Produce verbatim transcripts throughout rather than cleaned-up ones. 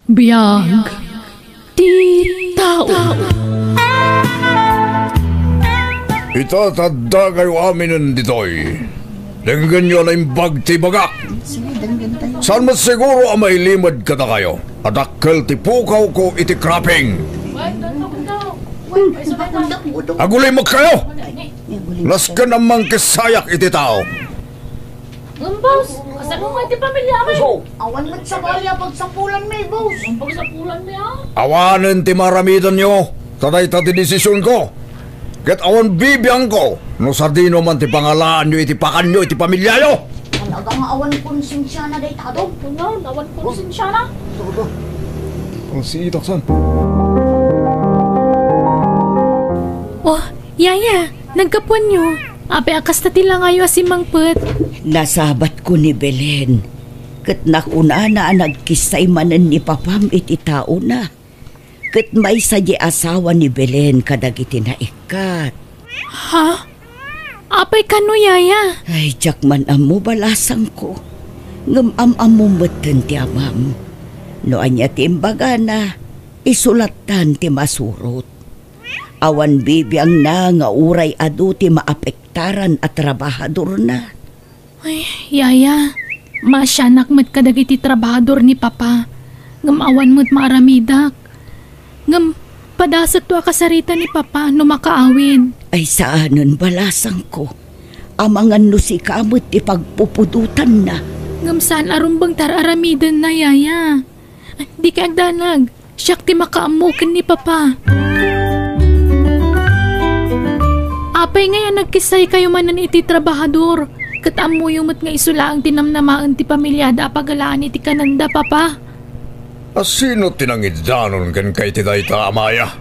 Biag ti tao. Ita, ta addakayo aminen ditoy. Denggenyo a naimbag ti ibagak. Saan met siguro a mailimed kadakayo a dakkel ti pukawko iti cropping. Agulimekkayo! Nasken a mangkissayak iti tao. Ngem, boss, kasano nga ti pamilya mi? Awan met sabali a pagsapulan mi, boss. Ang pagsapulan mi, ah? Awanen ti maaramidenyo, ta dayta ti desisionko. Ket awan bibiangko no sadino man ti pangalaanyo iti pakanyo iti pamilyayo. Talaga nga awan konsensiana dayta, Dong. Awan, awan konsensiana. Ang siitak san? Oh, Yaya, naggapuanyo. Apay a kasta ti langayo a simmangpet? Nasabatko ni Belen, ket nakunana a nagkissay manen ni papam iti taona. Ket maysa di asawa ni Belen kadagiti naikkat. Ha? Apay kano, Yaya? Ay, diak man ammo, balasangko. Ngem am-ammom metten ti amam. No ania ti imbagana, isulattan ti masurot. Awan bibiangna nga uray adu ti maapektaran a trabahadorna. Ay, Yaya, maasianak met kadagiti trabahador ni Papa, ngem awan met maaramidak. Ngem padasekto a kasarita ni Papa no makaawid. Ay, saanen, balasangko. Amangan no sika met ti pagpupudotanna. Ngem saan a rumbeng ti ar-aramidenna, Yaya. Dika agdanag. Siak ti makaammo ken ni Papa. Apay ngay a nagkissaykayo manen iti trabahador, ket ammoyo met nga isu laeng ti namnamaen ti pamiliada a pagalaan iti kanenda, Papa? A sino ti nangidanon kenka iti dayta, Amaya?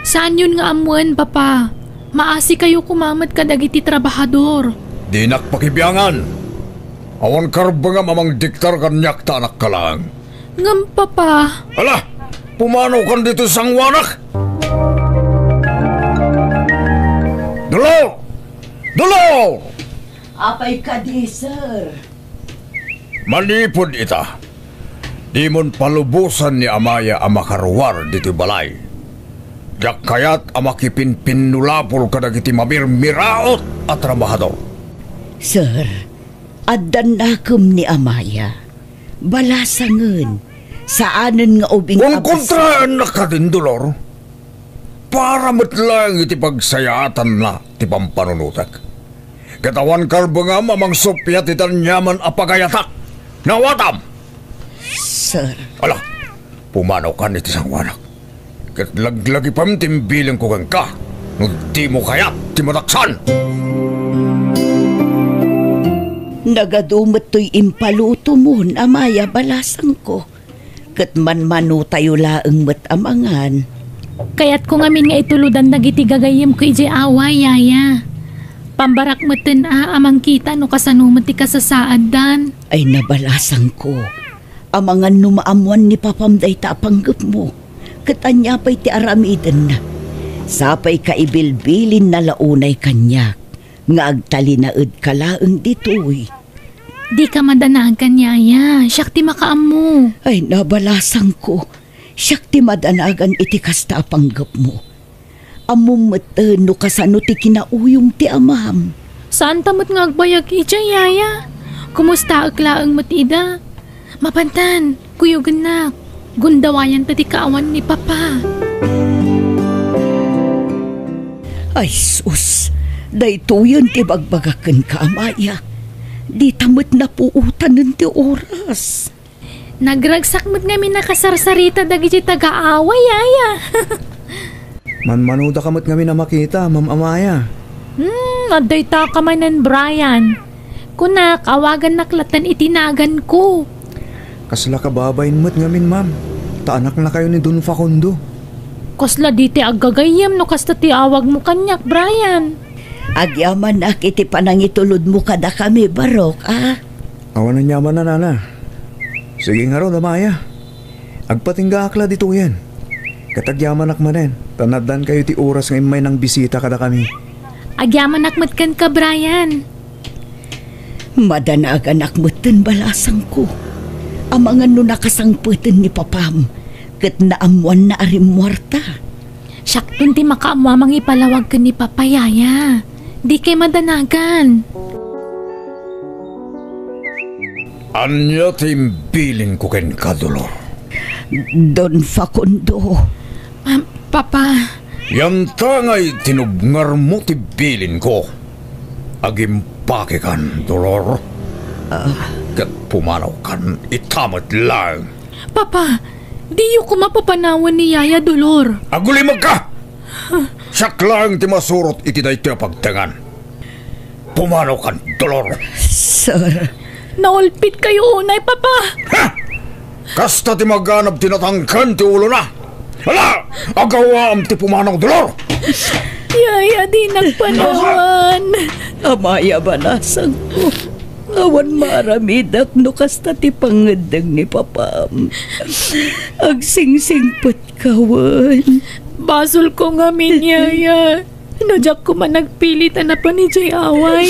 Saanyon nga ammoen, Papa. Maasikayo koma met kadagiti trabahador. Dinak pakibiangan. Awan karbengam a mangdiktar kaniak ta anakka laeng. Ngem, Papa. Ala! Pumanaw kan ditoy sangoanak! Dolor! Dolor! Apay kadi, sir? Manipud ita, dimon palubosan ni Amaya a makaruar ditoy balay. Diak kayat a makipinpinnulapol kadagiti mamirmiraot a trabahador. Sir, addan nakem ni Amaya. Balasangen, saanen nga ubing a bes- Kontraennak kadin, Dolor. Para met laeng iti pagsayaatanna ti pampanunotek. Ket awan karbengam a mangsuppiat iti aniaman a pagayatak. Naawatam? Sir. Ala, pumanawkan iti sangoanak. Ket laglagipem ti imbilingko kenka, no dimo kayat ti mataksan. Nagadu met toy impalutomon, Amaya, balasangko. Ket manmanotayo laeng met a mangan. Kayatko ngamin nga itulodan dagiti gagayyemko idiay away, Yaya. Pambarak metten a, a mangkita no kasano met ti kasasaaddan. Ay, nabalasangko. Amangan no maammoan ni Papam dayta a panggepmo, ket ania pay ti aramidenna? Sapay ka ibilbilinna la unay kaniak nga agtalinaedka laeng ditoy. Dika madanagan, Yaya. Siak ti makaammo. Ay, nabalasangko. Siak ti madanagan iti kasta a panggepmo. Ammom metten no kasano ti kinauyong ti amam. Saanta met nga agbayag idiay, Yaya. Kumustaek laeng met ida. Mapantan, kuyogennak. Gundawayanta ti kaawan ni Papa. Ay, sus! Daytoyen ti bagbagak kenka, Amaya. Dita met napuotanen ti oras. Nagragsak met ngamin a kasarsarita dagiti taga-away, Yaya. Manmanoda ka met ngamin a makita, Ma'am Amaya. Hmm, adda ita ka manen, Brian. Kunak, awagannak latta iti naganko. Kasla kababain met ngamin, Ma'am. Ta anaknakayo ni Don Facundo. Kasla di ti aggagayyem no kasta ti awagmo kaniak, Brian. Agyamanak iti panangitulodmo kadakami, Barok, a? Awan aniaman a, nana. Sige ngarud, Amaya. Agpatinggaak la ditoyen. Ket agyamanak manen, ta naaddankayo ti oras nga immay nangbisita kadakami. Agyamanak met kenka, Brian. Madanaganak metten, balasangko. Amangan no nakasangpeten ni Papam, Ket naammoanna a rimmuarta. Siakton ti makaammo a mangipalawag ken ni Papa, Yaya. Dikay madanagan. Ania ti imbilinko kenka, Dolor? Don Facundo. Ah, Papa. Yantangay tinubngarmo ti bilinko. Agimpakekan, Dolor. Ah. Ket pumanawkan ita met laeng. Papa, diyo koma papanawen ni Yaya, Dolor. Agulimekka! Siak laeng ti masurot iti daytoy a pagtengan. Pumanawkan, Dolor. Sir. Naulpitkayo unay, Papa. Ha! Kasta ti maganab ti natangken ti ulona. Ala! Agawaam ti pumanaw, Dolor! Yaya, dinak panawan. Amaya, balasangko. Awan maaramidak no kasta ti pangngeddeng ni Papam. Agsingsingpetka wen. Basolko ngamin, Yaya. No diak koma nagpilit a napan idiay away,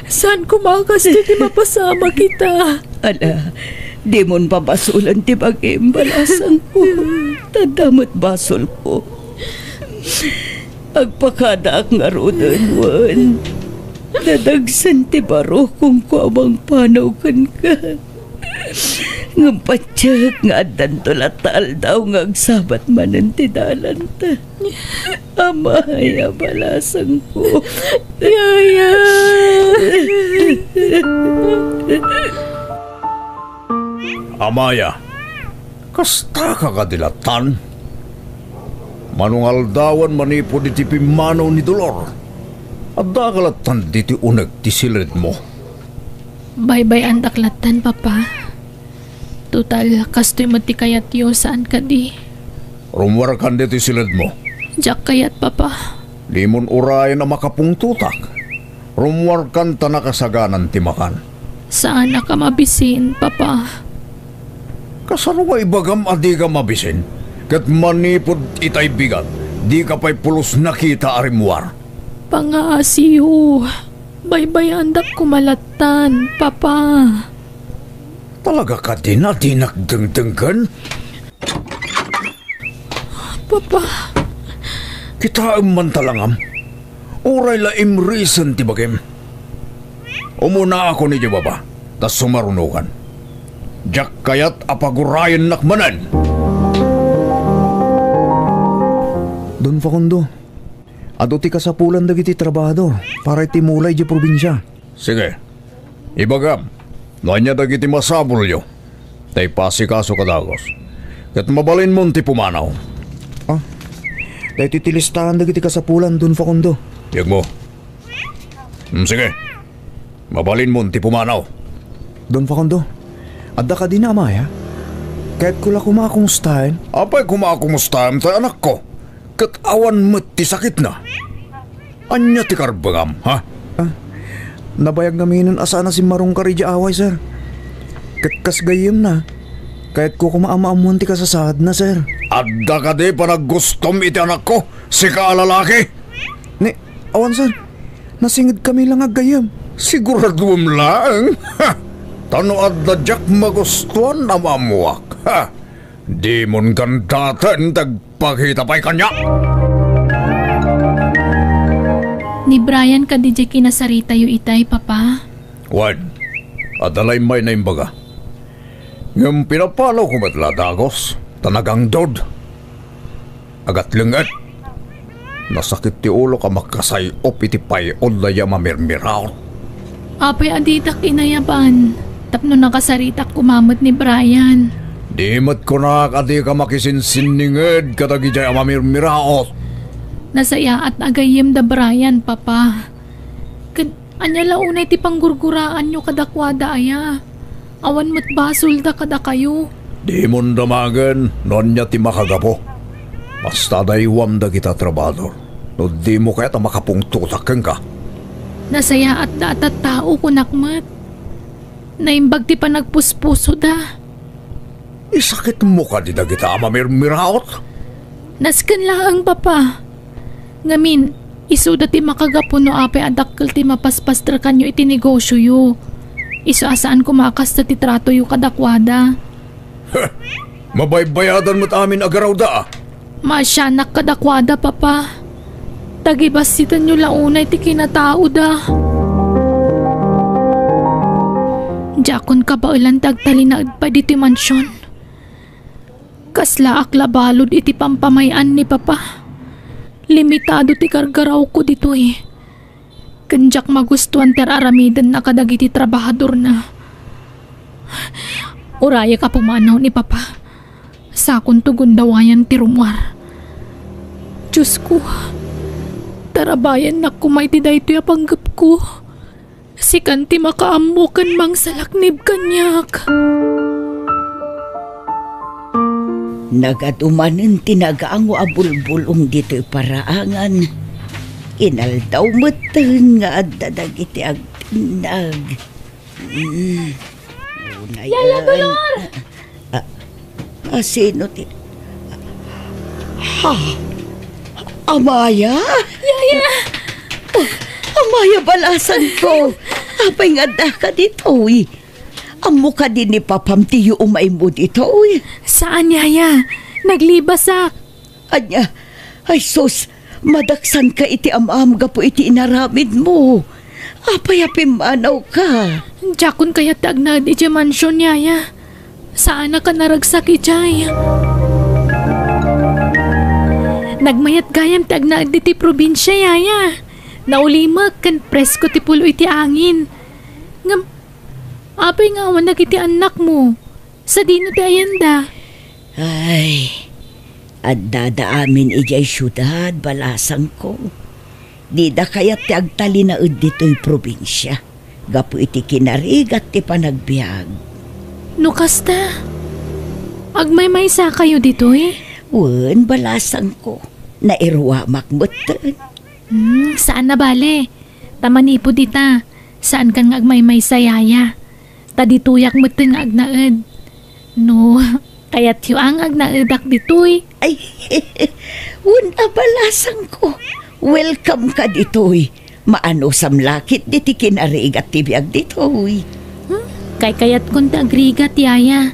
saan koma a kastoy ti mapasamak ita. Ala, dimon pabasolen ti bagim, balasangko. Ta adda met basolko. Agpakadaak ngaruden wen. Nadagsen ti barukongko a mangpanaw kenka. Ngem patiek nga addanto latta aldaw nga agsabat manen ti dalanta. Amaya, balasangko. Yaya. Amaya, kastaka kadi lattan? Mano nga aldawen manipud iti pimmanaw ni Dolor, addaka lattan ditoy uneg ti siledmo? Baybay-andak lattan, Papa. Total, kastoy met ti kayatyo, saan kadi? Rummuarkan ditoy siledmo. Diak kayat, Papa. Dimon urayen a makapungtotak. Rummuarkan ta nakasaganan ti makan. Saanak a mabisin, Papa. Kasano nga ibagam a dika mabisin? Ket manipud itay bigat, dika pay pulos nakita a rimmuar. Pangaasiyo. Baybay-andak koma lattan, Papa. Talaga kadin a dinak dengdenggen? Papa. Kitaem man talangam. Uray la imrisen ti bagim. Umunaakon idiay baba, ta sumarunokan. Diak kayat a pagurayennak manen. Don Facundo, adu ti kasapulan dagiti trabahador para iti mula idiay probinsia. Sige. Ibagam no ania dagiti masapulyo, ta ipasikaso kadagos. Ket mabalinmon ti pumanaw. Ah, daytoy ti listahan dagiti kasapulan, Don Facundo. Biagmo. Hmm, sige. Mabalinmon ti pumanaw. Don Facundo, adda kadi ni amaya? Kayatko la koma a kumustaen. Apay koma a kumustaem tay anakko? Ket awan met ti sakitna. Ania ti karbengam, ha? Ah, nabayag ngaminen a saan a simmarungkar idiay away, sir. Ket kas gayyemna, kayatko koma a maammoan ti kasasaadna, sir. Adda kadi panaggustom iti anakko, sika a lalaki? Ni, awan, sir. Nasingedkami la nga aggayyem. Siguraduem laeng, ha? Ta no adda diak magustuan a maammoak, ha? Dimon gandaten ti agpakita pay kaniak. Ni Brian kadi diay kinasaritayo itay, Papa? Wen, adda la immay naimbaga. Ngem pinapalawko met la a dagus, ta nagangdod. Agatlenget. Nasakit ti ulok a makasay-op iti pay-od dayta a mamirmiraot. Apay a ditak inayaban tapno nakasaritak koma met ni Brian? Di met kunak a dika makisinsinninged kadagidiay a mamirmiraot. Nasayaat a gayyem da Brian, Papa. Ket ania la unay ti panggurguraanyo kadakuada aya? Awan met basolda kadakayo. Dimon damagen no ania ti makagapu. Basta adaywam dagita a trabahador no dimo kayat a makapungtotak kenka. Nasayaatda a tattao, kunak met. Naimbag ti panagpuspusoda. Isakitmo kadi dagita a mamirmiraot? Nasken laeng, Papa. Ngamin, isuda ti makagapu no apay a dakkel ti mapaspasterkanyo iti negosioyo. Isu a saan koma a kasta ti tratoyo kadakuada. Heh! Mabaybayadan met amin a garawda. Maasianak kadakuada, Papa. Tagibassitanyo la unay ti kinataoda. Diakon kabaelan ti agtalinaed pay ditoy mansion. Kaslaak la balud iti pampamay-an ni Papa. Limitado ti gargarawko ditoy. Ken diak magustuan ti ar-aramidenna kadagiti trabahadorna. Urayek a pumanaw ni Papa. Sakonto gundawayam ti rummuar. Diosko, tarabayannak koma iti daytoy a panggepko. Sikan ti makaammo ken mangsalaknib kaniak. Nagadu manen ti nagango a bulbulong ditoy paraangan. Inaldaw metten nga adda dagiti agtinnag. Mm. Unayen. Yaya Dolor! Ah, ah, sino ti, ha? Amaya? Yaya! Ah, Amaya, balasangko. Apay nga addaka ditoy? Ammo kadi ni Papam ti yuumaymo ditoy? Saan, Yaya. Naglibasak. Ania? Ay sus, madaksanka iti am-am gapu iti inaramidmo. Apay a pimmanawka? Diakon kayat ti agnaed idiay mansion, Yaya. Saanak a naragsak idiay. Nagmayat gayam ti agnaed iti probinsia, Yaya. Naulimek ken presko ti pulo iti angin. Ngem, apay nga awan dagiti annakmo? Sadino ti ayanda? Ay, addada amin idiay siudad, balasangko. Dida kayat ti agtalinaed ditoy probinsia gapu iti kinarigat ti panagbiag. No kasta, agmaymaysakayo ditoy? Wen, balasangko. Nairuamak metten. Hmm, saan a bale. Ta manipud ita, saankan nga agmaymaysa, Yaya. Ta ditoyak metten nga agnaed. No, kayatyo a nga agnaedak ditoy. Ay, wen a, balasangko. Welcome ka ditoy. Maanusam la ketdi ti kinarigat ti biag ditoy. Hmm? Kaykayatkon ti agrigat, Yaya.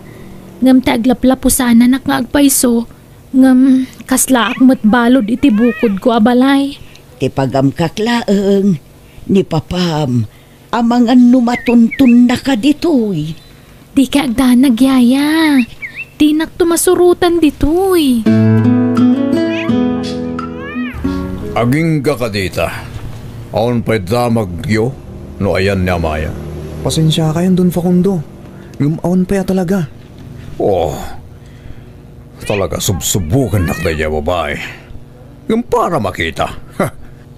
Ngem ti aglaplapo sananak nga agpayso, ngem kaslaak met balud iti bukodko a balay. Ti pagamkak laeng, ni Papam, amangan no matuntonnaka ditoy. Dika agdanag, Yaya. Dinakto masurotan ditoy. Agingga kadita. Awan pay damagyo no ayan ni Amaya. Pasensiakayon, Don Facundo. Ngem awan pay a talaga. Oh, talaga, subsubokennak daydiay a babai. Ngem para makita, ha,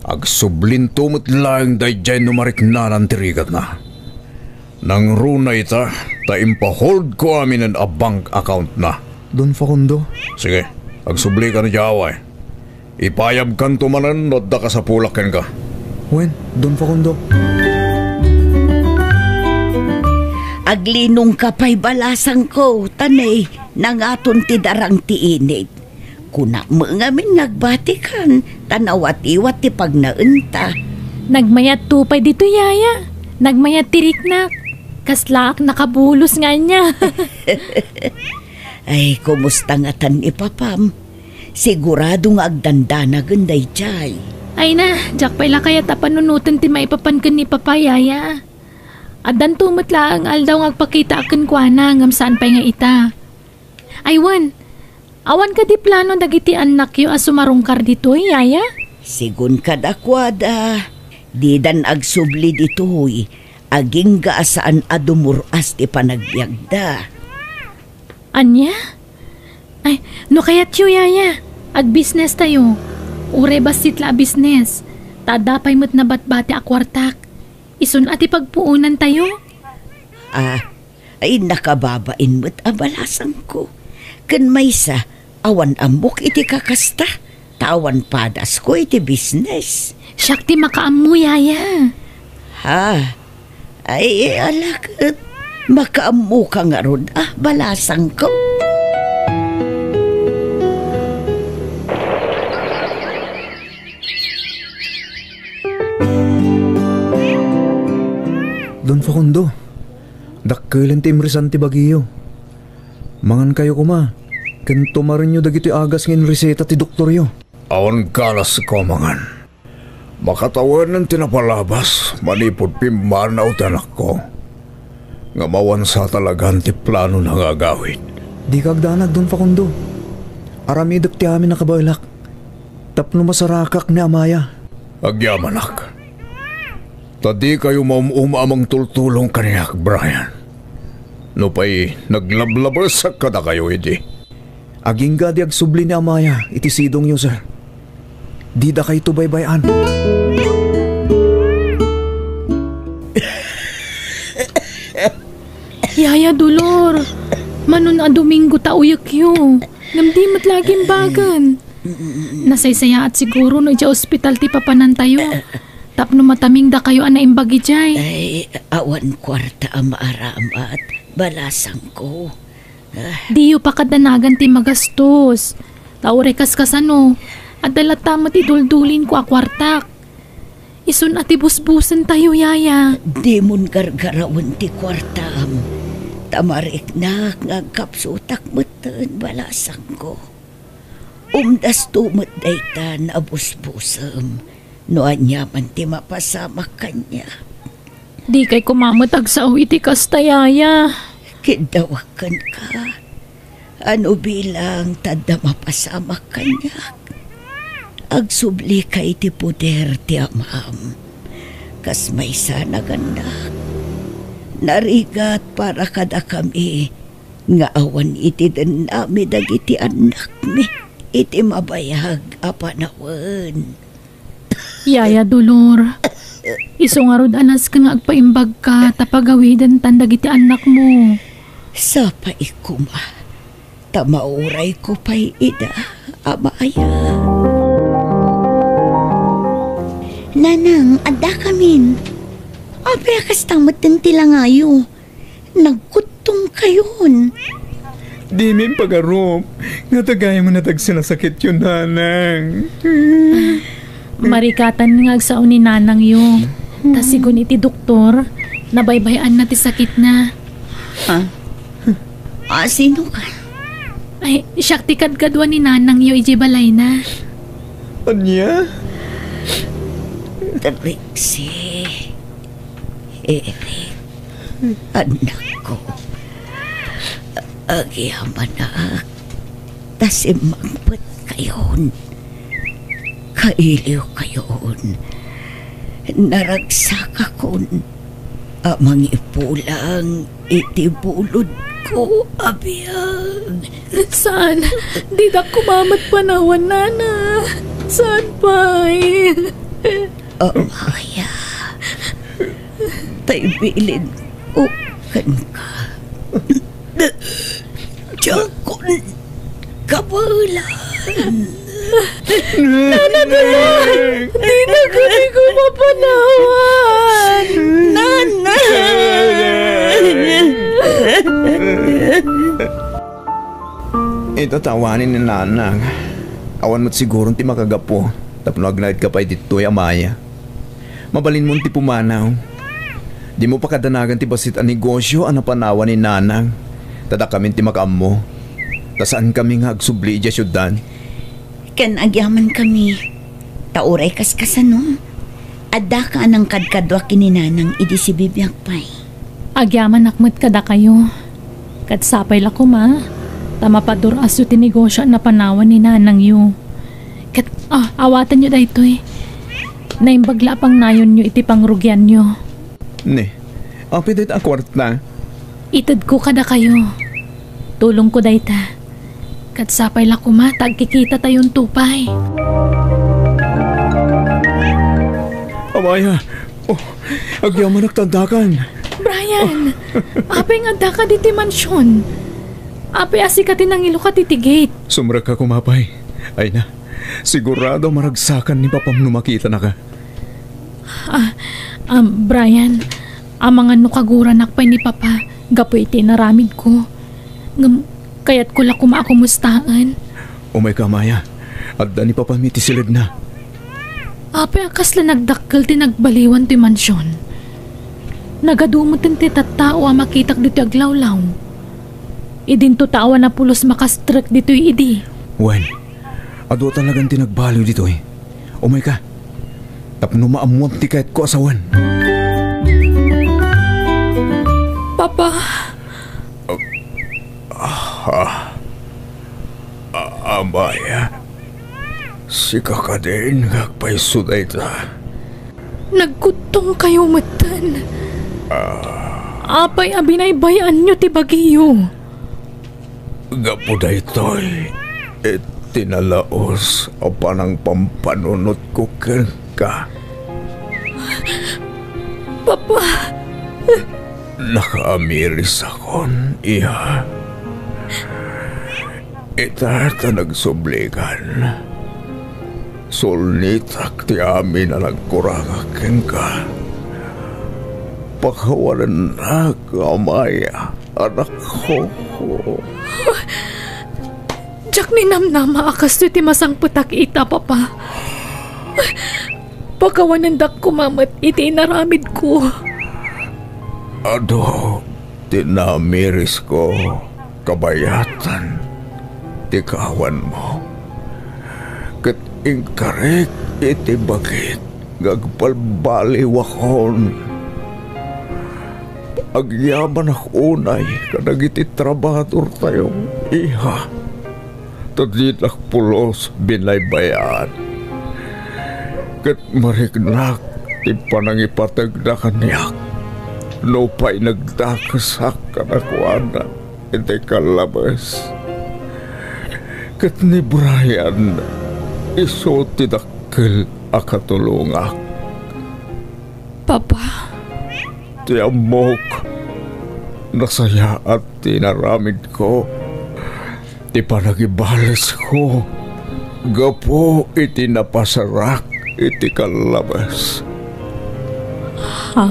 agsublinto met laeng daydiay no mariknanan ti rigatna. Nangruna ita ta impaholdko aminen a bank accountna. Don Facundo? Sige, agsublika idiay away. Ipayabkanto manen no adda kasapulak kenka. Wen, Don Facundo. Aglinongka pay, balasangko, ta ne, nangaton ti darang ti init. Kunak met ngamin nga agbatikan, ta nawatiwat ti pagnaenta. Nagmayatto pay ditoy, Yaya. Nagmayat ti riknak. Kaslaak nakabulos nga ania. Ay, kumusta ngatan ni Papam? Sigurado nga agdandanagen daydiay. Ay na, diak pay la kayat a panunoten ti maipapan ken ni Papa, Yaya. Addanto met laeng aldaw nga agpakitaak kenkuana, ngem saan pay nga ita. Ay wen, awan kadi plano dagiti annakyo a sumarungkar ditoy, Yaya? Sigun kadakuada, didan agsubli ditoy, agingga a saan a dumur-as ti panagbiagda. Ania? Ay, no kayatyo, Yaya, agbisnestayo. Uray bassit la a bisnes, ta adda pay met nabatbati a kuartak. Isun a ti pagpuonantayo? Ah, ay, nakababain met a balasangko. Ken maysa, awan ammok iti kakasta, ta awan padasko iti bisnes. Siak ti makaammo, Yaya. Ha? Ay, ala ket, makaammoka ngarud, ah, balasangko. Don Facundo, dakkelen ti imrisan ti bagiyo. Mangankayo koma, Ken tumarenyo dagitoy agas nga inreseta ti doktoryo. Awan galas ko amangan. Makatawenen ti napalabas manipud pimmanaw ti anakko. Ngem awan sa talagan ti planona nga agawid. Dika agdanag, Don Facundo. Aramidek ti amin a kabaelak tapno masarakak ni Amaya. Agyamanak. Ta dikayo maum-uma a mangtultulong kaniak, Brian. Nupay naglablabesak kadakayo idi. Agingga di agsubli ni Amaya iti sidongyo, sir. Didakayto baybay-an. Yaya Dolor, manon a Domingo ta uyekyo. Ngem di met la agimbagan. Nasaysayaat siguro no idiay ospital ti papanantayo. Tapno mataming dakayo a naimbag idiay. Ay, awan kuarta a maaramat, balasangko. Ah. Diyo pakadanagan ti magastos. Ta uray kaskasano, adda latta met ti duldulinko a kuartak. Isun a ti busbusentayo, yaya. Dimon gargarawen ti kuartam. Ta mariknak nga agkapsutak metten, balasangko. Umdasto met dayta a busbusem no aniaman ti mapasamak kaniak. Dikay koma met agsao iti kasta, yaya. Kiddawak kenka. Ano bilang ta adda mapasamak kaniak? Agsublika iti poder ti Amam. Kas maysa, nagannak. Narigat para kadakami nga awan iti dennami dagiti annakmi iti mabayag a panawen. Yaya Dolor, isu ngarud a nasken nga agpaimbagka ta pagawidentan dagiti annakmo. Sapay koma, ta maurayko pay ida, Amaya. Nanang, addakamin. Apay a kasta metten ti langayo? Nagkuttongkayon. Dimin pagarup nga dagaymo nadagsen a sakityo, nanang. Marikatan nga agsao ni nanangyo. Ta sigun iti doktor, nabaybay-anna ti sakitna. Ha? Ah, sino ka? Ay, siak ti kadkaduan ni nanangyo idiay balayna. Ania? Trixie. Eric, annakko, agyamanak ta simmangpetkayon, kailiwkayon, naragsakakon a mangipulang iti bulodko a biag. Saan, didak koma met panawan, nana. Saan pay? Amaya, tay bilinko kenka. Diakon kabaelan. Nana, dina, dina kadi ko mapanawan. Nana! Ita ta awanen ni nanang. Awan met siguron ti makagapu tapno agnaedka pay ditoy, Amaya. Mabalinmon ti pumanaw. Dimo pakadanagan ti bassit a negosio a napanawan ni nanang. Ta dakamin ti makaammo. Ta saankami nga agsubli idiay siudad. Ken agyamankami. Ta uray kaskasano, addaka a nangkadkaduak ken ni nanang idi sibibiag pay. Agyamanak met kadakayo. Ket sapay la koma, ta mapadur-asyo ti negosio a napanawan ni nanangyo. Ket, ah, awatenyo daytoy. Naimbag la a pangnayonyo iti pangrugianyo. Ne, apay dayta a kuarta? Itedko kadakayo. Tulongko dayta. Ket sapay la koma ta agkikitatayon to pay. Amaya, oh, agyamanak ta addakan. Brian, apay nga addaka diti mansion? Apay a sika ti nangilukat iti gate? Sumrekka koma pay. Ay na, sigurado a maragsakan ni papam no makitanaka. Ah, um, Brian, amangan no kaguranak pay ni Papa gapu iti inaramidko. Ngem, kayatko la koma a kumustaen. Umayka, Maya. Adda ni Papam iti siledna. Apay a kasla nagdakkel ti nagbaliwan ti mansion? Nagadu metten ti tattao a makitak ditoy aglawlaw. Idinto ta awan a pulos makastrek ditoy idi. Wen, adu a talagan ti nagbaliw ditoy. Umayka. Tapno maammuam ti kayatko a sawen. Papa. Ah, ah, Amaya, sika kadin nga agpayso dayta. Nagkuttongkayo metten. Ah. Apay a binaybay-anyo ti bagiyo? Gapu daytoy, iti nalaus a panangpampanunotko kenka. Papa. Nakaamirisakon, iha. Ita ta nagsublikan. Sulnitak ti amin a nagkurangak kenka. Pakawanennak, Amaya, anakko. Diak ninamnama a kastoy ti masangpetak ita, Papa. Pakawanendak koma met iti inaramidko. Adu ti naamirisko kabayatan ti kawanmo. Ket inkarik iti bagik nga agbalbaliwakon. Agyamanak unay kadagiti trabahadortayo, iha. Ta dinak pulos binaybay-an. Ket mariknak ti panangipategda kaniak nupay nagdakesak kadakuada iti kallabes. Ket ni Brian, isu ti dakkel a katulongak. Papa. Ti ammok, nasayaat ti inaramidko, ti panagibalesko gapu iti napasarak iti kallabes. Ha?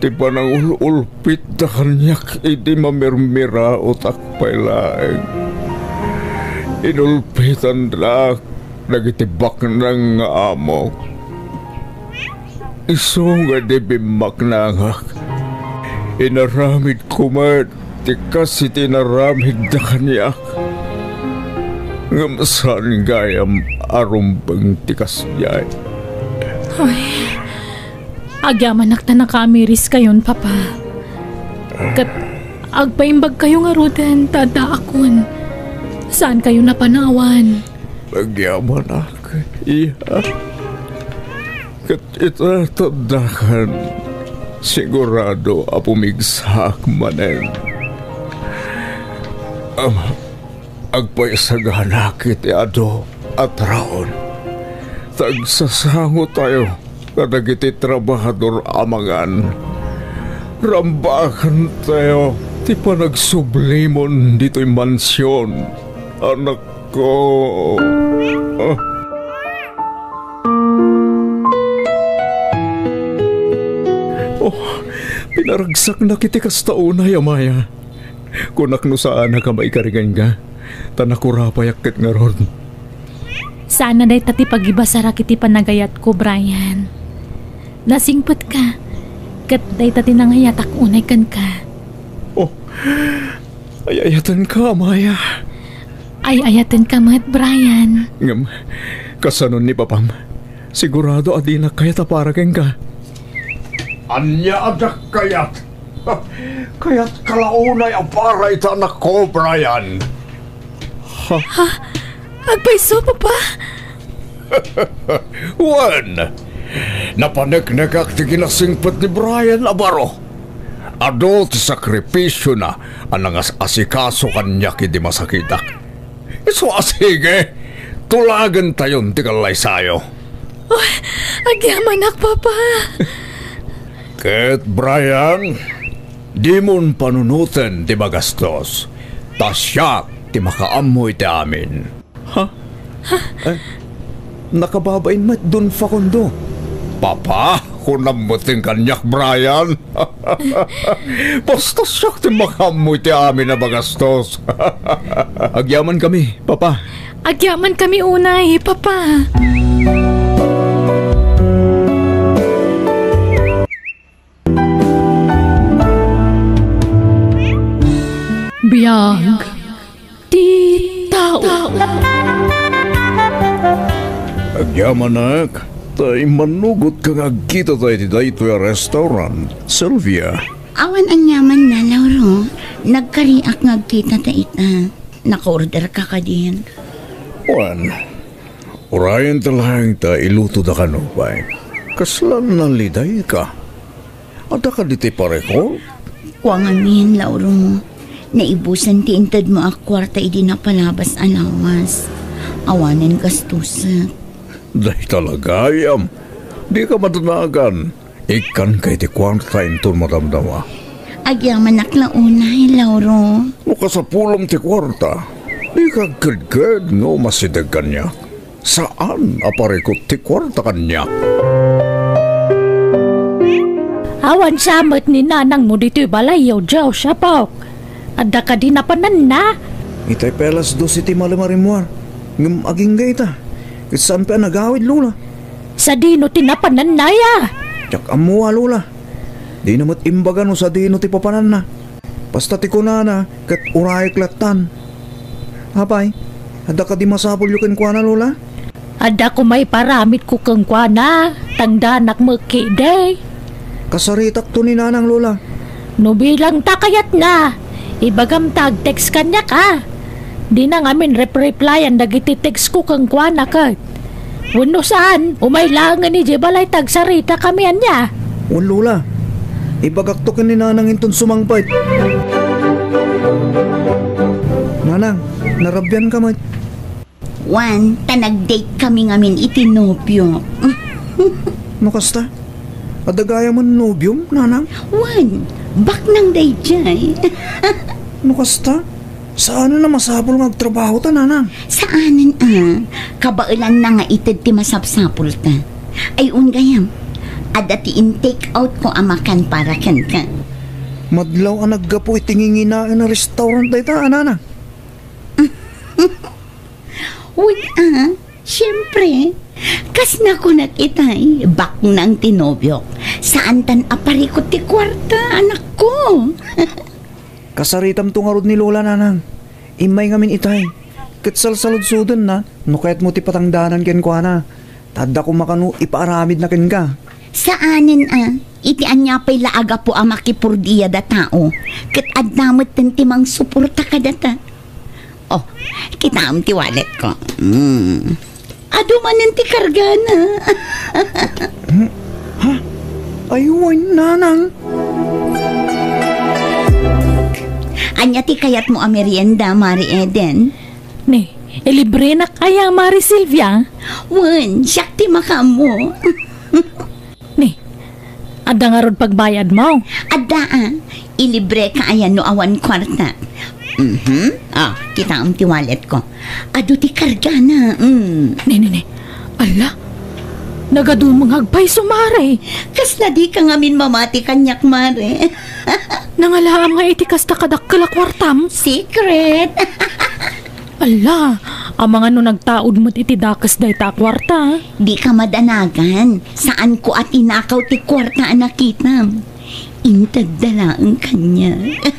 Ti panangul-ulpitda kaniak idi mamirmiraotak pay laeng. Inulpitandak dagiti baknang nga amok. Isu nga idi bimmaknangak, inaramidko met ti kas iti inaramidda kaniak. Ngem saan gayam a rumbeng ti kasdiay. Ay, agyamanak ta nakaamiriskayon, Papa. Ket agpaimbagkayo ngaruden ta addaakon. Saankayo napanawan. Agyamanak, iha. Ket ita ta addakan, sigurado a pumigsaak manen. Ama, agpaisaganak iti adu a taron. Ta agsasangotayo kadagiti trabahador a mangan. Rambakantayo ti panagsublimon ditoy mansion, anakko. Ah. Oh, pinaragsaknak iti kasta unay, Amaya. Kunak no saanak a maikari kenka, ta nakurapayak ket ngarud. Saan a dayta ti pagibasarak iti panagayatko, Brian. Nasingpetka, ket dayta ti nangayatak unay kenka. Oh, ay-ayatenka, Amaya. Ay-ayatenka met, Brian. Ngem, kasano ni papam? Sigurado a dinak kayat a para kenka. Ania a diak kayat? Kayatka la unay a para iti anakko, Brian. Ha? Ha? Agpayso, Papa? Wen, napaneknekak ti kinasingpet ni Brian a baro. Adu ti sakripisiona a nangas-asikaso kaniak idi masakitak. Isu a sige, tulagentayon ti kallaysayo. Oh, agyamanak, Papa. Ket, Brian, dimon panunoten ti magastos, ta siak ti makaammo iti amin. Ha? Eh, nakababain met don Facundo. Papa, kunam met kaniak, Brian. Basta siak ti makaammo iti amin a magastos. Agyamankami, Papa. Agyamankami unay, Papa. Biag ti tao. Agyamanak, ta immanugotka nga agkitata iti daytoy a restaurant, Sylvia. Awan aniamanna, Lauro. Nagkariak nga agkitata ita. Naka-order ka kadin? Wen, urayenta laeng ta ilutoda kano pay. Kasla nalidayka? Adda kadi ti parekot? Kua ngamin, Lauro. Naibusan ti intedmo a kuarta idi napalabas a lawas. Awanen gastusek. Dayta la gayam. Dika madanagan. Ikkanka iti kuarta inton madamdama. Agyamanak la unay, Lauro. No kasapulem ti kuarta, dika agkedked nga umasideg kaniak. Saan a parekot ti kuarta kaniak. Awan sa met ni nanangmo ditoy balayyo, Dios, apok. Adda kadi napananna? Itay pay alas dos iti malem a rimmuar, ngem agingga ita. Ket saan pay a nagawid, Lola. Sadino ti napananna, ya? Diak ammo, a, Lola. Dina met imbaga no sadino ti papananna. Basta ti kunana, ket urayek lattan. Apay, adda kadi masapulyo kenkuana, Lola? Adda koma iparamidko kenkuana, tangdanak met ketdi. Kasaritakto ni Nanang, Lola. No bilang ta kayatna, ibagam ta ag-text kaniak, a. Dina ngamin rep-replyan dagiti text ko kenkuana ket. Wenno saan, umay laengen idiay balay ta agsaritakami ania. Wen, Lola. Ibagakto ken ni Nanang inton sumangpet. Nanang, narabianka met. Wen, ta nag-date kami ngamin iti nobiok. No kasta, adda gayamen nobiom, Nanang? Wen, baknang daydiay. No kasta, saanen a masapul nga agtrabahota, Nanang? Saanen a, kabaelanna nga ited ti masapsapulta. Ay, wen gayam, adda ti in-take out ko a makan para kenka. Madlaw a naggapu iti nginginaen a restaurant dayta, a, Nanang? Wen a, siempre. Kas nakunak itay, baknang ti nobiok. Saantan a parikot ti kuarta, anakko. Kasaritamto ngarud ni Lola, Nanang. Immay ngamin itay. Ket salsaludsodenna no kayatmo ti patangdanan kenkuana. Ta adda koma kano ipaaramidna kenka. Saanen a, iti ania pay la a gapu a makipurdia datao, ket adda metten ti mangsuporta kadata. Oh, kitaem ti walletko. Mm. Adu manen ti kargana. Hmm? Ha? Ay, wen, Nanang. Ania ti kayatmo a merienda, Mari Eden? Ni, ilibrenak aya, Mari Silvia? Wen, siak ti makaammo. Ni, adda ngarud pagbayadmo? Adda a. Ilibreka aya no awan kuarta. Mhm. Ah, kitaem ti walletko. Adu ti kargana. Mm. Ni, ni, ni. Ala, nagadumengag pay isu, Mari. Kasla dika ngamin mamati kaniak, Mari. Nangalaam nga iti kasta kadakkel a kuartam? Secret. Ala, amangan no nagtaud met iti dakes dayta a kuarta. Dika madanagan. Saanko a tinakaw ti kuarta a nakitam. Intedda laeng kaniak.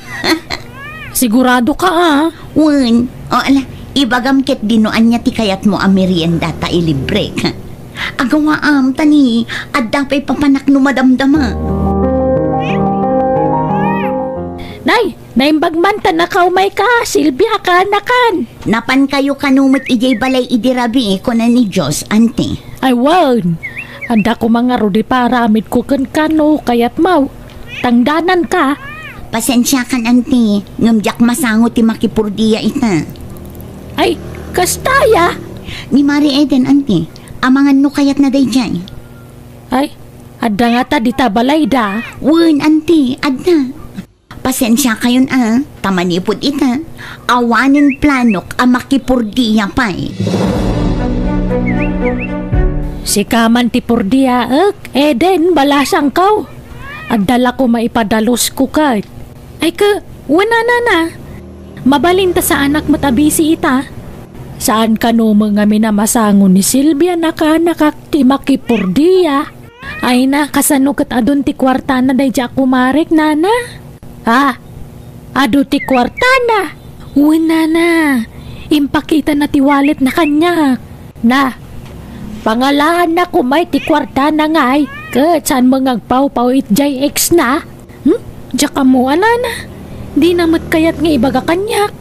Sigurado ka, a? Wen. O, ala, ibagam ketdi no ania ti kayatmo a merienda ta ilibrek. Agawaam, ta ni, adda pay papanak no madamdama. Nay, naimbag man ta nakaumay ka, Silvia, kaanakan. Napankayo kano met idiay balay idi rabii, kuna ni Dios, anti. Ay, wen. Adda koma ngarud iparamidko kenka no kayatmo. Tangdananka. Pasensiakan, anti, ngem diak masango ti makipurdia ita. Ay, kasta aya? Ni Mari Eden, anti, amangan no kayatna daydiay. Ay, adda ngata dita balayda? Wen, anti, adda. Pasensiakayon a, ta manipud ita, awanen planok a makipurdia pay. Sika man ti purdiaek, Eden, balasangko. Adda la koma ipadalusko ket. Ay, ke, wen a, Nana. Mabalin ta saanak met a bisi ita. Saan kano met ngamin a masango ni Silvia a kaanakak ti makipurdia. Ay na, kasano ket adun ti kuartana daydiay a kumarek, Nana? Ah, Adu ti kuartana. Wen, nana, impakitana ti walletna kaniak. Na, pangalaanna koma iti kuartana ngay, ket saan met nga agpawpaw iti jay ex na? Hmm? Diak ammo, a nana. Dina met kayat nga ibaga kaniak.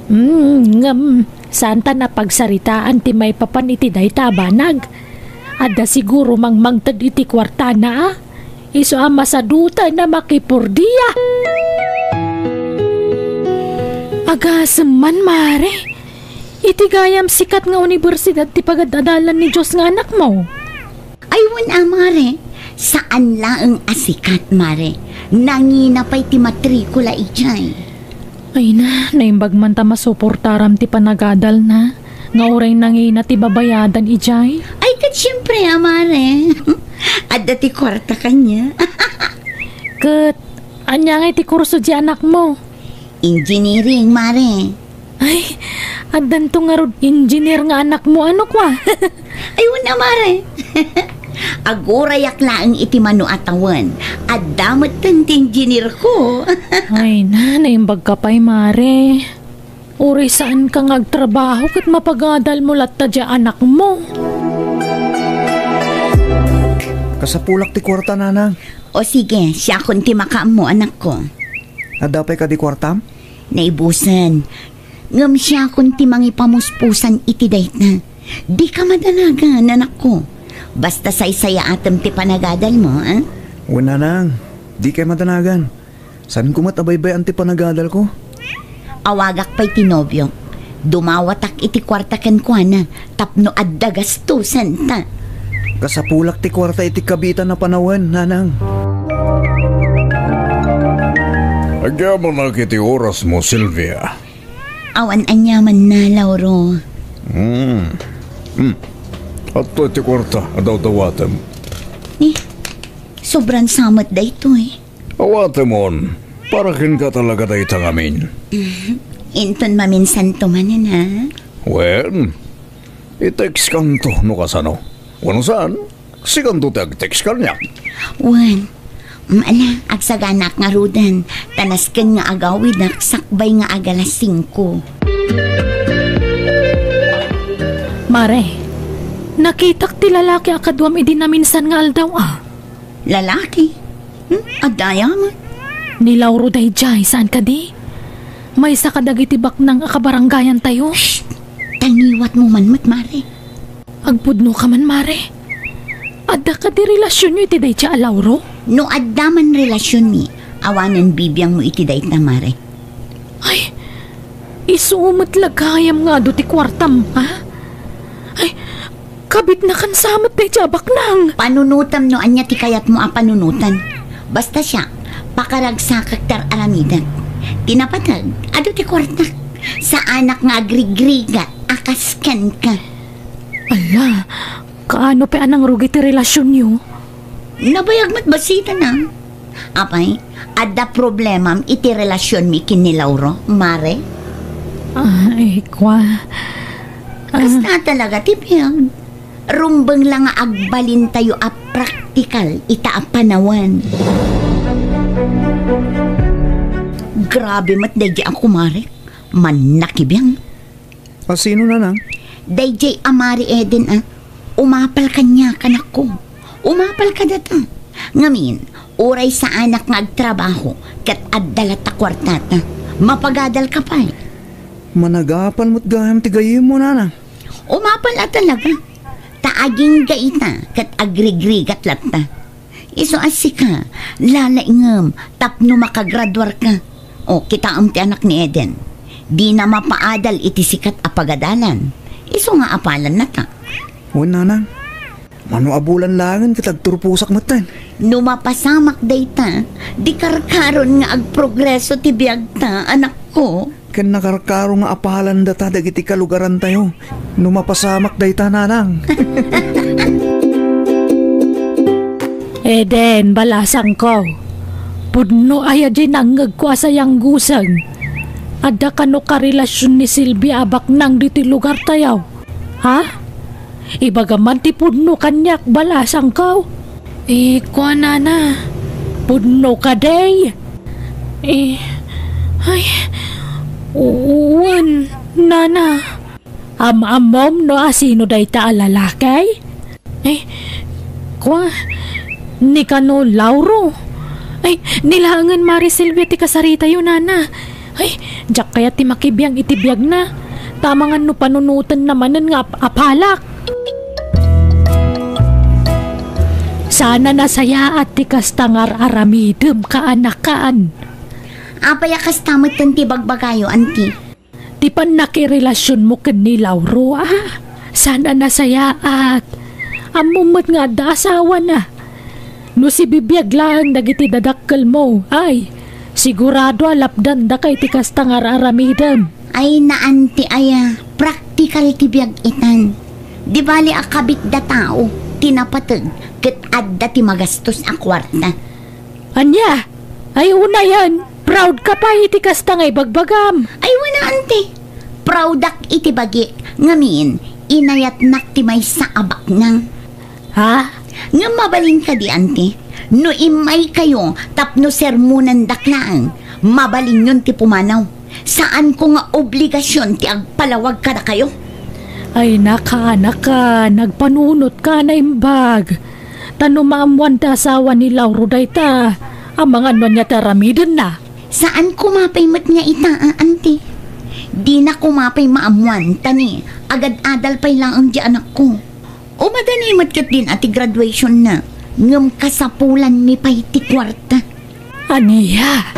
Hmm, ngem, saanta napagsaritaan ti maipapan iti dayta a banag. Adda siguro mangmangted iti kuartana, a? Isu a masadutan a makipurdia. Agasem man, mare. Iti gayam sikat nga universidad ti pagad-adalan ni Dios nga anakmo. Ay, wen a, mare. Saan laeng a sikat, mare. Nangina pay ti matrikula idiay. Ay na, naimbag man ta masuportaram ti panagadalna, nga uray nangina ti babayadan idiay. Ay, ket siempre, a, mare. Adda ti kuarta kaniak. Ket, ania ngay ti kurso ti anakmo? Engineering, mare. Ay, addanto ngarud engineer nga anakmo, ano kua? Ay, wen a, mare. Agurayak laeng iti mano a tawen. Adda metten ti engineer ko. Ay na, naimbag ka pay, mare. Uray saan ka nga agtrabaho ket mapagadal mo latta diay anakmo. Kasapulak ti kuarta, nanang. O sige, siakon ti makaammo, anakko. Adda pay kadi kuartam? Naibusen. Ngem siakon ti mangipamuspusan iti dayta. Dika madanagan, anakko. Basta saysayaatem ti panagadalmo, a? Wen, nanang, dikay madanagan. Saanko met a baybay-an ti panagadalko. Awagak pay ti nobiok. Dumawatak iti kuarta kenkuana tapno adda gastusenta. Kasapulak ti kuarta iti kabiitan a panawen, nanang. Agyamanak iti orasmo, Sylvia. Awan aniamanna, Lauro. Hmm. Hmm. Adtoy ti kuarta a dawdawatem. Eh, sobran sa met daytoy. Awatemon, para kenka talaga dayta ngamin. Inton maminsanto manen, a? Wen, i-textkanto no kasano. Wenno saan, sikanto ti ag-text kaniak. Wen, mm, ala, agsaganak ngaruden, ta nasken nga agawidak sakbay nga agalas singko. Mare, nakitak ti lalaki a kaduam idi naminsan nga aldaw, a. Lalaki? Hmm? Adda aya met? Ni Lauro daydiay, saan kadi? Maysa kadagiti baknang a kabarangayantayo. Shh! Tangiwatmo man met, mare. Agpudno ka man, mare. Adda kadi relasionyo iti daydiay a Lauro? No adda man relasionmi, awanen bibiangmo iti dayta, mare. Ay, isu met la gayam nga adu ti kuartam, a? Ay, kabitnakan sa met daydiay a baknang. Panunotam no ania ti kayatmo a panunotan. Basta siak, pakaragsakak ti ar-aramidek. Ti napateg, adu ti kuartak. Saanak nga agrigrigat a kas kenka. Ala, kaano pay a nangrugi ti relasionyo? Nabayag met bassit, a. Apay, adda problemam iti relasionmi ken ni Lauro, mare? Ay, kua. Ah. Kasta talaga ti biag. Rumbeng la nga agbalintayo a praktikal ita a panawen. Grabe met daydiay a kumarek. Mannakibiang. A sino, nanang? Daydiay a Mari Eden, a. Umapal kaniak, anakko. Umapal kadata. Ngamin, uray saanak nga agtrabaho, ket adda latta kuartata. Mapagadal ka pay. Managapal met gayam ti gayyemmo, nanang. Umapal a talaga. Ta agingga ita, ket agrigrigat latta. Isu a sika, lalaingem tapno makagraduarka. O, kitaem ti anak ni Eden. Dina mapaadal iti sikat a pagadalan. Isu nga apalannata. Wen, nanang. Mano a bulan laengen ket agturposak metten. No mapasamak dayta, di karkaron nga agprogreso ti biagta, anakko. Ken nakarkaro nga apalandata dagiti kalugarantayo no mapasamak dayta, nanang. Eden, balasangko. Pudno aya diay nangngegko a sayangguseng? Adda kano karelasion ni Silvia a baknang ditoy lugartayo? Ha? Ibagam man ti pudno kaniak, balasangko. Eh, kuanana, pudno kadi? Eh, Ay, wen, nana. Am-ammom no asino dayta a lalaki? Ay, kua, ni kano Lauro. Ay, ni laengen Mari Silvia ti kasaritayo, nana. Ay, diak kayat ti makibiang iti biagna. Ta amangan no panunotenna manen nga ap-, apalak. Saan a nasayaat ti kasta nga ar-aramidem, kaanakan. Apay a kasta metten ti bagbagayo, anti? Ti pannakirelasionmo ken ni Lauro, a? Saan a nasayaat. Ammom met nga adda asawana. No sibibiag laeng dagiti dadakkelmo, ay, sigurado a lapdandaka iti kasta nga ar-aramidem. Ay, naan ti aya, praktikal ti biag itan. Di bali a kabitda tao ti napateg ket adda ti magastos a kuarta. Ania? Ay, unayen, proud ka pay iti kasta nga ibagbagam. Ay, wen, anti. Proudak iti bagik, ngamin, inayatnak ti maysa a baknang. Ha? Ngem mabalin kadi, anti, no immaykayo tapno sermonandak laeng, mabalinyon ti pumanaw. Saanko nga obligasion ti agpalawag kadakayo. Ay, nakaanakan, agpanunotka a naimbag. Ta no maammoan ti asawa ni Lauro dayta, amangan no ania ti aramidenna. Saan koma pay met nga ita, a, anti. Dina koma pay maammoan, ta ni, agad-adal pay laeng di anakko. Umadani met ketdin a ti graduationna, ngem kasapulanmi pay ti kuarta. Ania?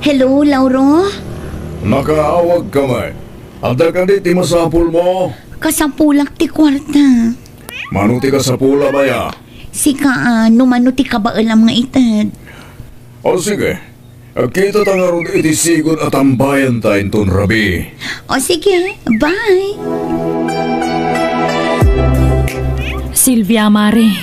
Hello, Lauro? Nakaawagka met. Adda kadi ti masapulmo? Kasapulak ti kuarta. Mano ti kasapula, baya? Sika, a, no mano ti kabaelam nga ited. O, sige. Agkitata ngarud iti sigud a tambayanta inton rabii. O, sige. Bye. Silvia, Mari,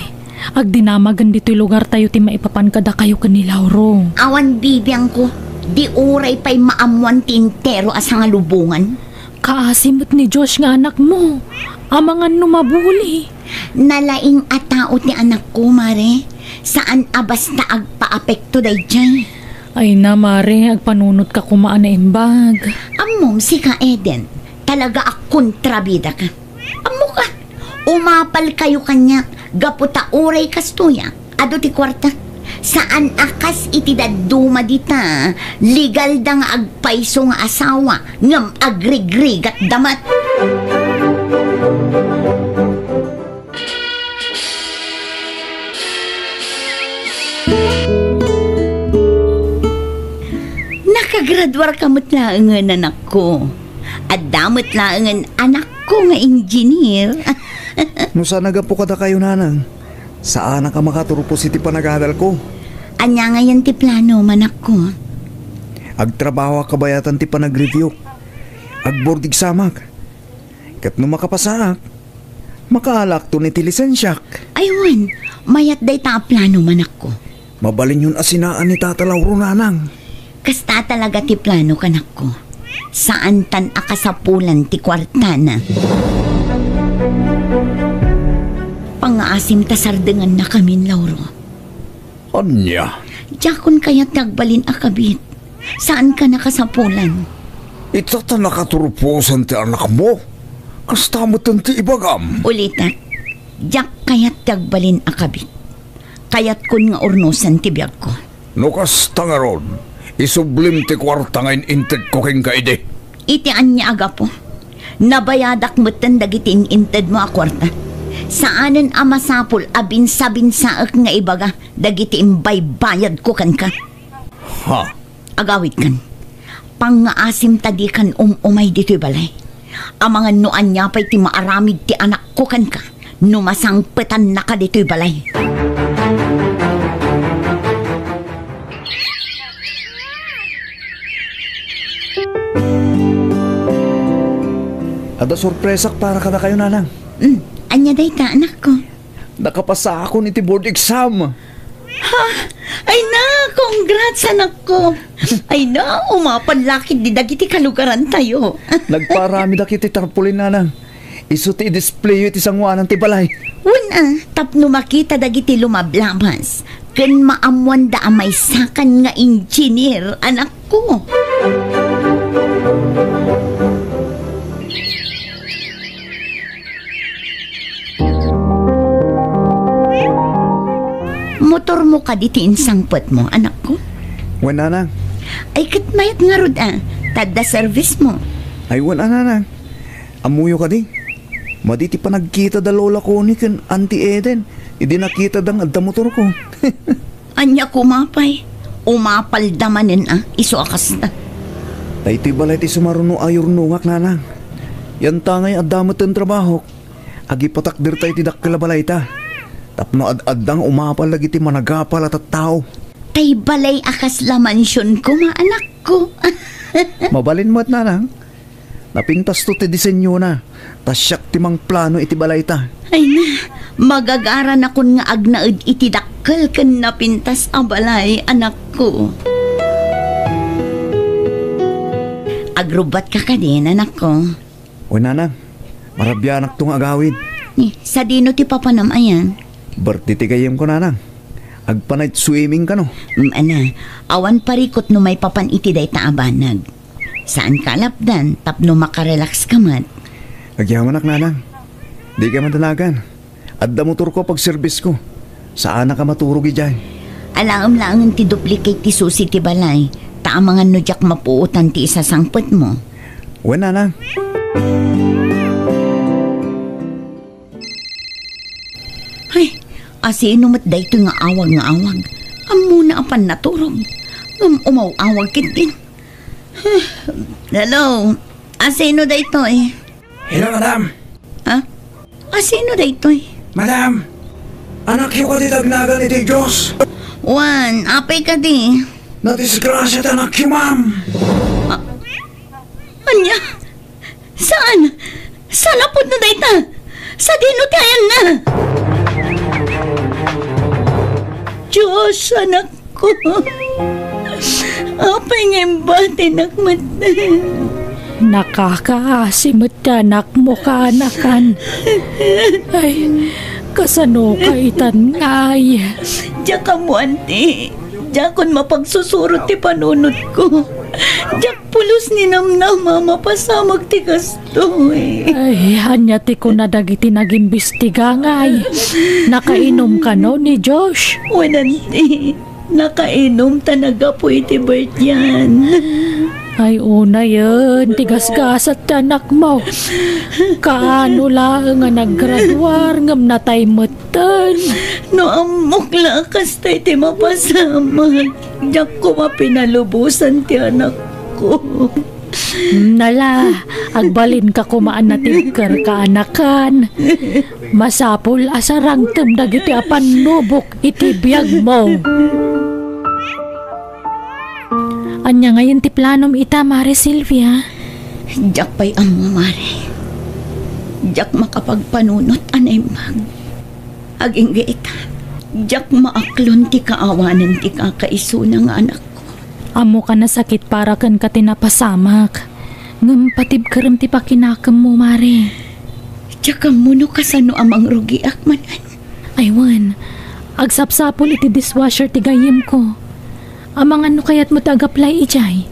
agdinamagen ditoy lugartayo ti maipapan kadakayo ken ni Lauro. Awan bibiangko, di uray pay maammoan ti entero a sangalubongan. Kaasi met ni Josh nga anakmo. Amangan no mabuli. Nalaing a tao ti anakko, Mare. Saan a basta agpaapekto daydiay. Ay na, Mare, agpanunotka koma a naimbag. Ammom, sika, Eden, talaga a kontrabidaka. Ammoka, umapalkayo kaniak gapu ta uray kastoy a, adu ti kuarta. Saan a kas iti dadduma dita, legalda nga agpayso nga asawa, ngem agrigrigatda met. Nakagraduarka met laengen, anakko. Adda met laengen anakko nga engineer. No saan a gapu kadakayo, nanang, saanak a makaturpos iti panagadalko. Ania ngayen ti plano, manakko? Agtrabahoak kabayatan ti panagreviewk. Agboard examak. Ket no makapasaak, makaalakton iti lisensiak. Ay wen, mayat dayta a plano, manakko. Mabalinyon a sinaan ni Tata Lauro, nanang. Kasta talaga ti plano, kanakko. Saantan a kasapulan ti kuartana. Pangngaasim ta sardengannakamin, Lauro. Ania? Diakon kayat ti agbalin a kabit. Saanka a kasapulan. Ita ta nakaturposan ti anakmo. Kasta metten ti ibagam. Ulitek, diak kayat ti agbalin a kabit. Kayatkon nga urnosen ti biagko. No kasta ngarud, isublim ti kuarta nga in-intedko kenka idi. Iti ania a gapu? Nabayadak metten dagiti in-intedmo a kuarta. Saanen a masapul a binsabinsaek nga ibaga dagiti imbaybayadko kenka. Ha? Agawidkan. Pangngaasim ta dikan um-umay ditoy balay. Amangan no ania pay ti maaramid ti anakko kenka no masangpetannaka ditoy balay. Adda sorpresak para kadakayo, nanang. Hmm, ania dayta, anakko? Nakapasaakon iti board exam. Ha? Ay na, congrats, anakko. Ay na, umapal la ketdi dagiti kalugarantayo. Nagpaaramidak iti tarpaulin, nanang. Isu ti i-displayo iti sangoanan ti balay. Wen a, tapno makita dagiti lumablabas. ken maammoanda a maysakan nga engineer, anakko. Motormo kadi ti insangpetmo, anakko? Wen, nanang. Ay, ket mayat ngarud a, ta adda service mo. Ay, wen a, nanang. Ammoyo kadi? Madi ti panagkita da Lola Connie ken Auntie Eden idi nakitada nga adda motorko. Ania koma pay? Umapalda manen a, isu a kasta. Daytoy balay ti sumaruno a yurnongak, nanang. Yantangay adda met ti trabahok, agipatakderta iti dakkel a balayta. Tapno ad-adda nga umapal dagiti managapal a tattao. Tay balay a kasla mansion koma, anakko. Mabalin met, nanang. Napintasto ti disenyona, ta siak ti mangplano iti balayta. Ay na, magagaranakon nga agnaed iti dakkel ken napintas a balay, anakko. Agrubbatka kadin, anakko? Wen, nanang, marabianakto nga agawid. Ni, sadino ti papanam ayan? Birthday ti gayyemko, nanang. Agpa-night swimming kano? Mm, ana, awan parikut no maipapan iti dayta a banag. Saanka a lapdan tapno makarelax ka met. Agyamanak, nanang. Dika madanagan. Adda motorko a pagserbisko. Saanak a maturog idiay. Alaem laengen ti duplicate ti susi ti balay, ta amangan no diak mapuotan ti isasangpetmo. Wen, nanang. Ay, asino met daytoy nga awag nga awag? Ammona a pannaturog. Ngem umaw-awag ketdin. Hello, asino daytoy? Hello, madam. Ha? Asino daytoy? Madam, anakyo kadi ti agnagan iti Dios? Wen, apay kadi? Nadisgrasia ti anakyo, ma'am. Ania? Saan? Saan a pudno dayta? Sadino ti ayanna? Dios, anakko. Apay nga imbatinak met? Nakakaasi met ti anakmo, kaanakan. Ay, kasano ka itan ngay? Diak ammo, anti. Diakon mapagsusurot ti panunotko. Diak pulos ni namnama a mapasamak ti kastoy. Ay, ania ti kuna dagiti nagimbestiga ngay? Nakainom kano ni Josh? Wen, anti. Nakainom ta naggapu iti birthday-an. Ay, unayen, ti gasgasat ti anakmo. Kaano laeng a naggraduar ngem natay met. Tan, no ammok la a kasta iti mapasamak, diak koma pinalubosan ti anakko. Nala, agbalinka koma a natibker, kaanakan. Masapul a sarangtem dagiti a pannubok iti biagmo. Ania ngayen ti planom ita, Mare Silvia? Diak pay ammo, Mare. Diak makapagpanunot a naimbag. Agingga ita, diak maaklon ti kaawanan ti kakaisuna nga anakko. Ammok a nasakit para kenka ti napasamak. Ngem patibkerem ti pakinakemmo, Mare. Diak ammo no kasano a mangrugiak manen. Ay wen, agsapsapul iti dishwasher ti gayyemko. Amangan no kayatmo ti agaplay idiay?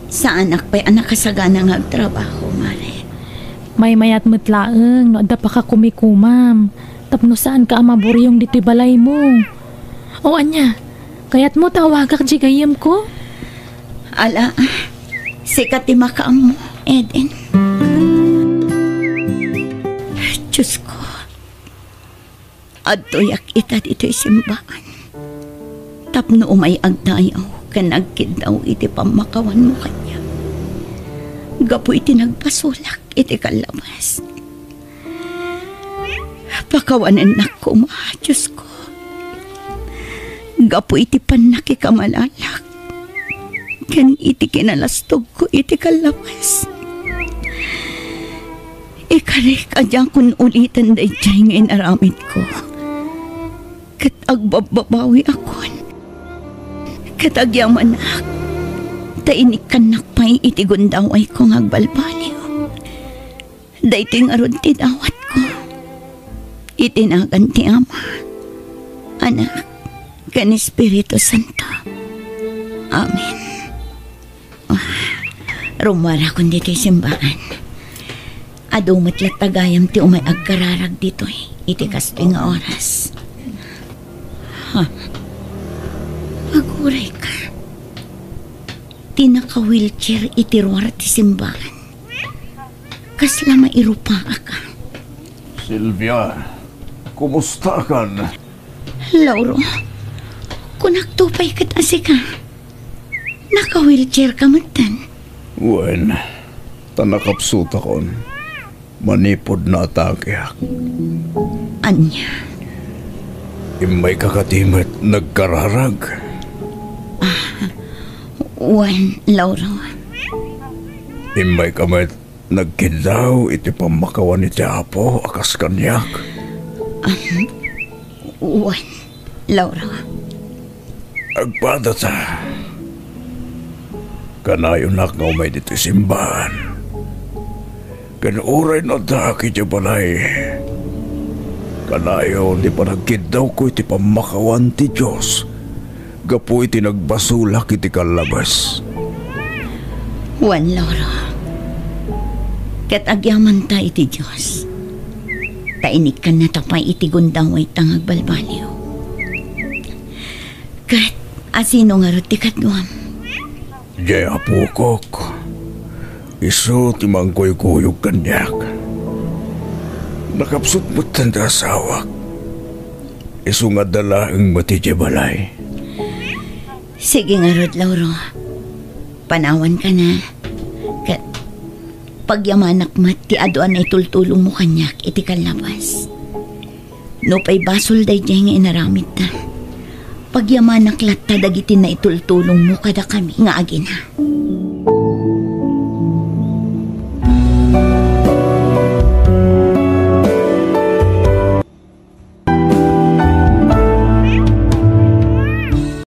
Saanak pay a nakasagana nga agtrabaho, Mare. Maymayat met laeng no adda pakakumikumam tapno saanka a maburiong ditoy balaymo. O ania, kayatmo ta awagak diay gayyemko? Ala, sika ti makaammo, Eden. Diosko, adtoyak ita ditoy simbaan tapno umay agdayaw ken agkiddaw iti pammakawanmo kaniak. Gapu iti nagpasulak iti kallabas, pakawanennak koma, Diosko, gapu iti pannakikamalalak ken iti kinalastogko iti kallabas. Ikarik a diakon uliten daydiay nga inaramidko, ket agbabbabawiakon, ket agyamanak ta inikkannak pay iti gundawayko nga agbalbaliw. Daytoy ngarud ti dawatko iti nagan ti Ama. Anak, ken Espiritu Santo. Amen. Ah, rummuarakon ditoy simbaan. Adu met latta gayam ti umay agkararag ditoy iti kastoy nga oras. Ha? Agurayka. Ti naka-wheelchair iti ruar ti simbaan. Kasla mairupaak. Sylvia, kumustakan? Lauro, kunakto pay ket a sika. Naka-wheelchair ka metten. Wen, ta nakapsutakon. Manipud naatakeak. Ania? Immayka kadi met nagkararag? Ah, wen, Lauro. Immayka met nagkiddaw iti pammakawan iti Apo a kas kaniak? Ah, wen, Lauro. Agpadata. Kanayonak nga umay ditoy simbaan. Ken uray no addaak idiay balay, kanayon ti panagkiddawko iti pammakawan ti Dios gapu iti nagbasolak iti kallabes. Wen, Lauro. Ket agyamanta iti Dios. Ta inikkannata pay iti gundawayta nga agbalbaliw. Ket asino ngarud ti kaduam? Diay apokok. Isu ti mangkuykuyog kaniak. Nakapsut metten ti asawak. Isu nga adda laeng met idiay balay. Sige ngarud, Lauro. Panawanka na. Ket pagyamanak met ti adu a naitultulongmo kaniak iti kallabas. Nupay basol daydiay nga inaramidta, pagyamanak latta dagiti naitultulongmo kadakami nga agina.